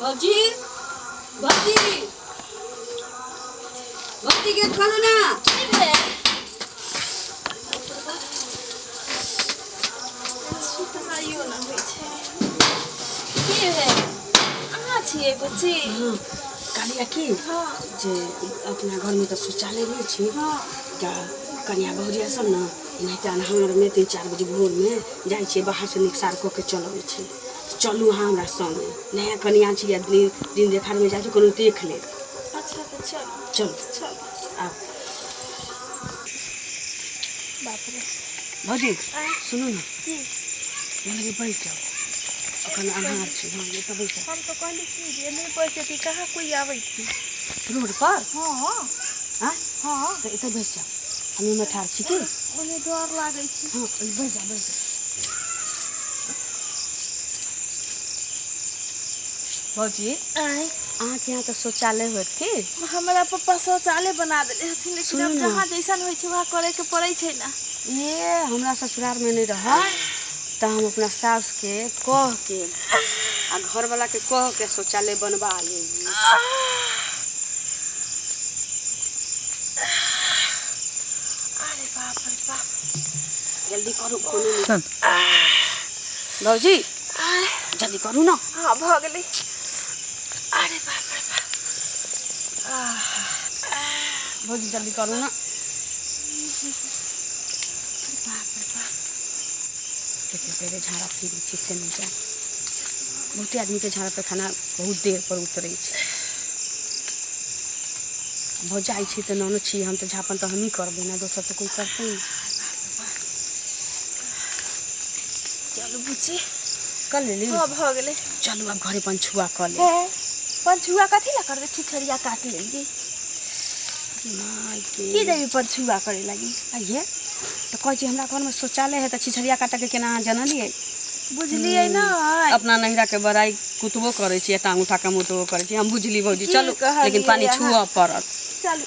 भौजी, भौजी, भौजी, गेट खोलू ना। की भेल? सुतनाइयो नहि होइ छै। की भेल? अहाँ छियै बुच्ची? हाँ, कहलियै की जे अपना घरमे तऽ शौचालय नहि छै। तऽ कनिया बहुरिया सब ने एनाहिते अन्हारमे 3-4 बजे भोरमे जाइ छियै, बाहरसँ निकसार कऽ के चल अबै छै। चलू अहाँ हमरा संगे, नया कनिया छी आ दिन दिन देखारमे जाइ छी, कोनो देख लेत। अच्छा, तऽ चलू। चलू। चलू। आउ। बाप रे! भौजी। आँय? सुनू ने। की? लगे बैठ जाउ, एखन अन्हार छै। हँ, एतऽ बैठ जाउ। हम तऽ कहली की जे नहि बैठ जेती, कहाँ कोइ आबै छै रोड पर। आँय? हँ। तऽ एतऽ बैठ जाउ, हम एहिमे ठाढ़ छी की। ओने डर लागै छै। हँ, बैठ जाउ, बैठ जाउ। भौजी। आँय? अहाँके यहाँ तऽ शौचालय होत की? हमरा पप्पा शौचालय बना देले हथिन, लेकिन सुनू अब ने। जहाँ जैसन होइ छै वहाँ करे के पड़ै छै ने। ए, हमरा ससुरालमे नहि रहै तऽ हम अपना सासके कह के आ घरवाला के कह के शौचालय बनवा लेली। अरे बाप रे बाप! जल्दी करू, कोनो नहि। भौजी, जल्दी करू ने। हँ, भऽ गेलै। अरे बाप रे बाप! भौजी, जल्दी करू ने। बाप रे बाप! कते देर झाड़ा फिरै छी से नहि जान। बहुते आदमीके झाड़ा पैखाना बहुत देर पर उतरै छै। भऽ जाइ छै तऽ ननद छी हम, तऽ झापन तऽ हमही करबै ने, दोसर तऽ कोइ करतै नहि। चलू बुच्ची। कर लेली? हँ, भऽ गेलै। चलू, आब घरे पंछुआ कऽ ले। हे, पंछुआ कथी ला करबै? छिछरिया काट लेलियै। माय के! की देबी पंछुआ करे लागी? आइये तऽ कहै छी, हमरा घरमे शौचालय है तऽ छिछरिया काटऽके केना अहाँ जनलियै? बुझलियै ने। अपना नैहराके बड़ाइ कुतबो करै छी आ टांग उठा कऽ मुतबो करै छी, हम बुझली भौजी। की चलू, लेकिन कहलियै पानि अहाँ? छुअ पड़त। चलू।